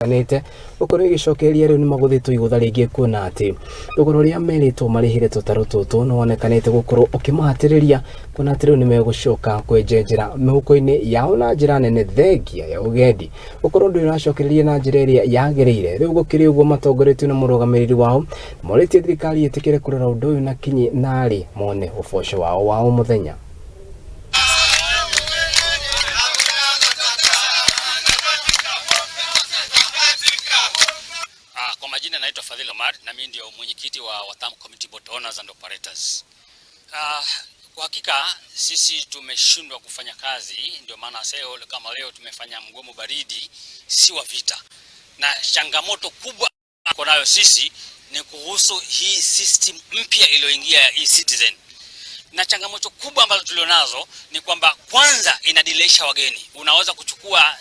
Nĩte gũkorwo ĩgĩcokereria. Rĩu nĩmagũthĩtwo igũtha rĩngĩ kuona atĩ thogora ũrĩa merĩtwo marĩhĩre tũtarũ tũtũ nĩwonekanĩte gũkorwo ũkĩmahatĩrĩria, kuona atĩ rĩu nĩmegũcoka kwenjenjera mĩhuko-inĩ yao na njĩra nene, thengia ya ũgendi gũkorwo ndũrĩ ũracokereria na njĩra ĩrĩa yagĩrĩire. Rĩu gũkĩrĩ ũguo, matongoretio nĩ mũrũgamĩrĩri wao morĩtie thirikari ĩtĩkĩre kũrora ũndũ ũyũ na kinyi narĩ mone ũboco wao wa o mũthenya. Kwa majina naitwa Fadhil Omar na mimi ndio mwenyekiti wa Watamu Community Boat Owners and Operators. Kwa hakika sisi tumeshindwa kufanya kazi, ndio maana seo kama leo tumefanya mgomo baridi, si wa vita. Na changamoto kubwa tuko nayo sisi ni kuhusu hii system mpya iliyoingia ya e-Citizen. Na changamoto kubwa ambazo tulionazo ni kwamba kwanza inadileisha wageni. Unaweza kuchukua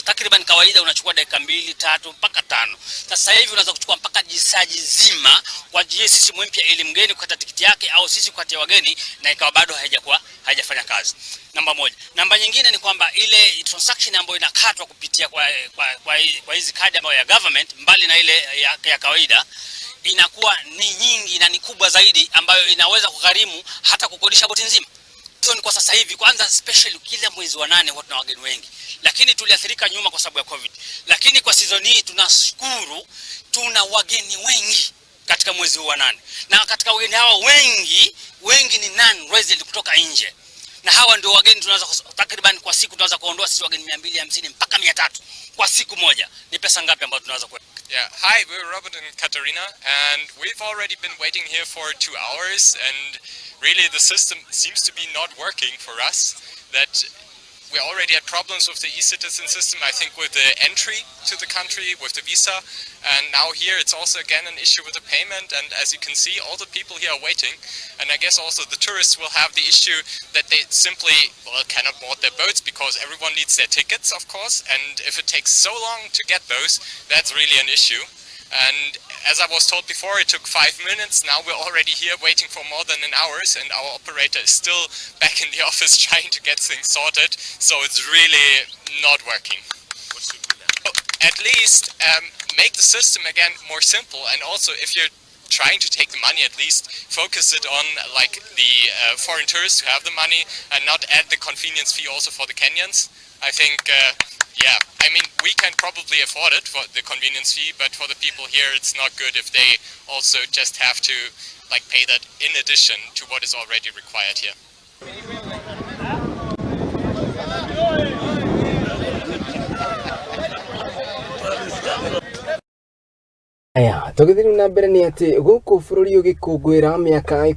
takriban, kawaida unachukua dakika 2, 3 mpaka 5. Sasa hivi unaweza kuchukua mpaka jisaji zima kwa ajili system mpya, ili mgeni kukata tikiti yake au sisi kukatia wageni, na ikawa bado haijakuwa haijafanya kazi. Namba moja. Namba nyingine ni kwamba ile transaction ambayo inakatwa kupitia kwa hizi kadi ambayo ya government, mbali na ile ya kawaida, inakuwa ni nyingi na ni kubwa zaidi, ambayo inaweza kugharimu hata kukodisha boti nzima. Hizo ni kwa sasa hivi. Kwanza especially kila mwezi wa 8 huwa tuna wageni wengi, lakini tuliathirika nyuma kwa sababu ya COVID. Lakini kwa season hii tunashukuru tuna wageni wengi katika mwezi huu wa 8, na katika wageni hawa wengi wengi ni non resident kutoka nje, na hawa ndio wageni tunaweza takriban kwa siku tunaweza kuondoa sisi wageni 250 mpaka 300 kwa siku moja. Ni pesa ngapi ambazo tunaweza ku Yeah, hi, we're Robert and Katarina, and we've already been waiting here for 2 hours, and really the system seems to be not working for us. That we already had problems with the e-citizen system, I think, with the entry to the country, with the visa, and now here it's also again an issue with the payment. And as you can see, all the people here are waiting, and I guess also the tourists will have the issue that they simply, well, cannot board their boats because everyone needs their tickets, of course, and if it takes so long to get those, that's really an issue. And as I was told before, it took 5 minutes. Now we're already here waiting for more than an hour, and our operator is still back in the office trying to get things sorted. So it's really not working. At least make the system again more simple, and also if you're trying to take the money, at least focus it on like the foreign tourists who have the money, and not add the convenience fee also for the Kenyans. I think, yeah, I mean, we can probably afford it for the convenience fee, but for the people here, it's not good if they also just have to like pay that in addition to what is already required here. Aya, tũgĩthiĩ na mbere nĩ atĩ gũkũ bũrũri ũgĩkũngũĩra mĩaka